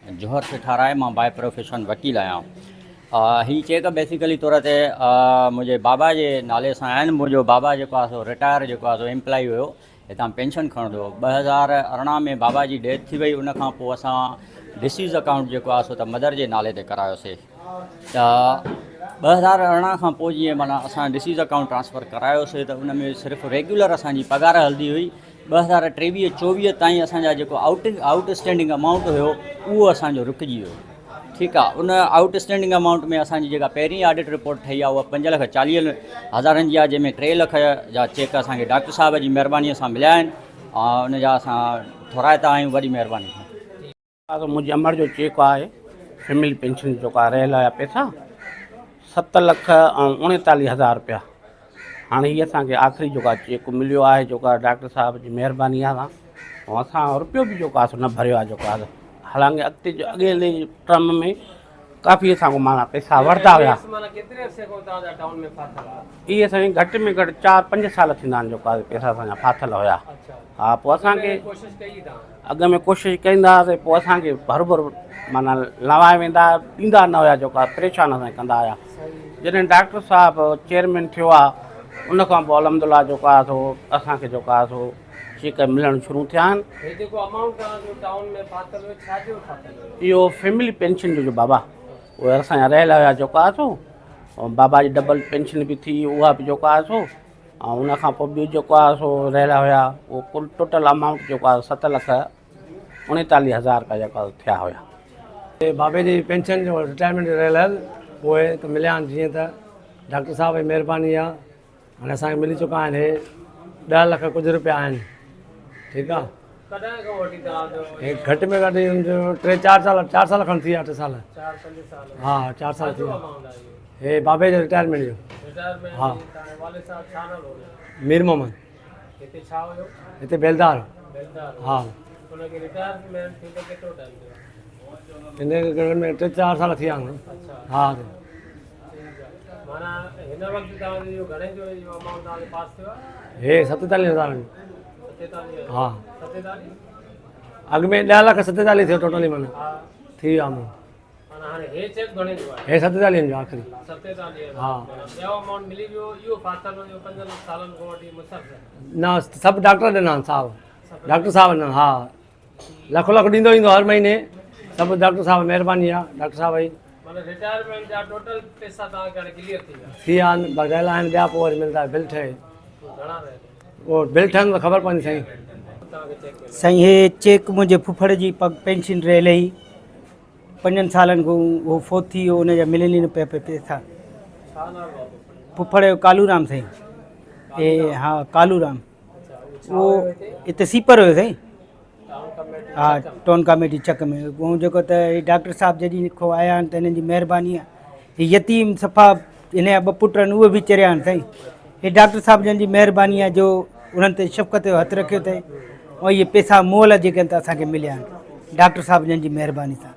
جوهر سٺار آهي مان باء پروفيشن وڪيل آهيان. هي چيڪ بيسيڪلي طور تي منهنجي بابا جي نالي سان آهن. منهنجو بابا جيڪو آهي سو رٽائر جيڪو آهي سو ايمپلائي هيو هتان پينشن کڻندو هو. 2018 ۾ بابا جي ڊيٿ ٿي وئي ان کان پوء اسان ڊسيز اڪائونٽ جيڪو آهي سو ته مدر جي نالي تي ڪرايوسي ته 2018 کان پوء جيئن معنيٰ اسان ڊسيز اڪائونٽ ٽرانسفر ڪرايوسي ته ان ۾ صرف ريگيولر اسان جي پگهار هلندي هئي. 2023 24 تائين اسان جا جيڪو آئوٽ آئوٽ اسٽينڊنگ امائونٽ هيو اهو اسان جو رڪجي ويو. ٺيڪ آ ان آئوٽ اسٽينڊنگ امائونٽ ۾ اسان جي جيڪا پهرين آڊٽ رپورٽ ٺهي آ اها 5 لک 40 هزارن جي آ جنهن ۾ 3 لک جا چيڪ اسان کي ڊاڪٽر صاحب جي مهرباني سان مليا آهن ان جا اسان ٿورائتا آهيون وڏي مهرباني. منهنجي امڙ جو چيڪ آهي فيملي پينشن جو جيڪو رهيل آهي پئسا 7 لک ۽ 39 هزار روپيا هاڻي هي اسان کي آخري جيڪو آهي چيڪ مليو آهي جيڪو آهي ڊاڪٽر صاحب جي مهرباني آهي ۽ اسان روپيو به جيڪو آهي سو نه ڀريو آهي جيڪو آهي حالانڪه اڳتي جو اڳئين ٽرم ۾ ڪافي اسان کان معنيٰ پئسا ورتا ويا. اهي سائين گهٽ ۾ گهٽ چار پنج سال ٿيندا آهن جيڪو آهي پئسا اسان جا ڦاٿل هيا ها پوء اسان کي اڳ ۾ ڪوشش ڪندا هئاسين پوء اسان کي هربر معنيٰ لوائي ويندا ڏيندا نه هيا جيڪو آهي پريشان اسان کي ڪندا هيا جڏهن ڊاڪٽر صاحب چيئرمين ٿيو آهي ان کان پوء الحمد لله جيڪو آهي سو اسان کي جيڪو آهي سو چيڪ ملڻ شروع ٿيا آهن. اهو فيملي پينشن جو جو بابا اهي اسان جا رهيل هيا جيڪو آهي سو بابا جي ڊبل پينشن به ٿي اها به جيڪو آهي سو ۽ ان کان پوء ٻيو جيڪو آهي سو رهيل هيا اهو ڪل ٽوٽل امائونٽ جيڪو آهي 7 لک 39 هزار رپيا جيڪو آهي ٿيا هيا. بابي جي پينشن جو رٽائرمينٽ جو رهيل هيل اهي ته مليا آهن جيئن ته ڊاڪٽر صاحب جي مهرباني آهي هاڻي اسان کي ملي چڪا آهن هي 10 لک ڪجهه روپيا آهن ٺيڪ آهي هي گهٽ ۾ گهٽ سمجهو ٽي چار سال چار سال کن ٿي ويا ٽي سال ها چار سال ٿي ويا هي بابي جو رٽائرمينٽ جو ها مير محمد هتي بيلدار ها هن کي ۾ ٽي چار سال ٿي ويا آهن ها هي 47 هزار ها اڳ ۾ 10 لک 47 ٿيو ٽوٽلي معنيٰ ٿي ويو آهي هي 47 جو آخري ها نه سڀ ڊاڪٽر ڏنا آهن صاحب ڊاڪٽر صاحب ڏنا ها لک لک ڏيندو ايندو هر مهيني سڀ ڊاڪٽر صاحب مهرباني آ ڊاڪٽر صاحب جي ٿي ويا آهن رهيل آهن ٻيا پوء وري ملندا بل ٺهي اهو بل ٺهندو ته خبر پوندي سائين. سائين هي چيڪ منهنجي ڦڦڙ جي پينشن رهيل هئي پنجن سالن کان هو فوت ٿي ويو ان جا ملن ئي نه پيا پئسا ڦڦڙ جو ڪالو رام سائين هي ها ڪالو رام اهو اتي سيپر هيو سائين ها ٽائون ڪاميٽي چڪ ۾ هو جيڪو ته هي ڊاڪٽر صاحب جڏهن کان آيا آهن ته هنن جي مهرباني آهي هي يتيم صفا هن جا ٻه پٽ آهن اهي به چريا آهن سائين هي ڊاڪٽر صاحب جن جي مهرباني آهي جو انهن تي شفقت جو هٿ رکيو اٿئي ۽ اهي پئسا مئل جيڪي آهن ته اسانکي مليا آهن ڊاڪٽر صاحب جن جي مهرباني سان.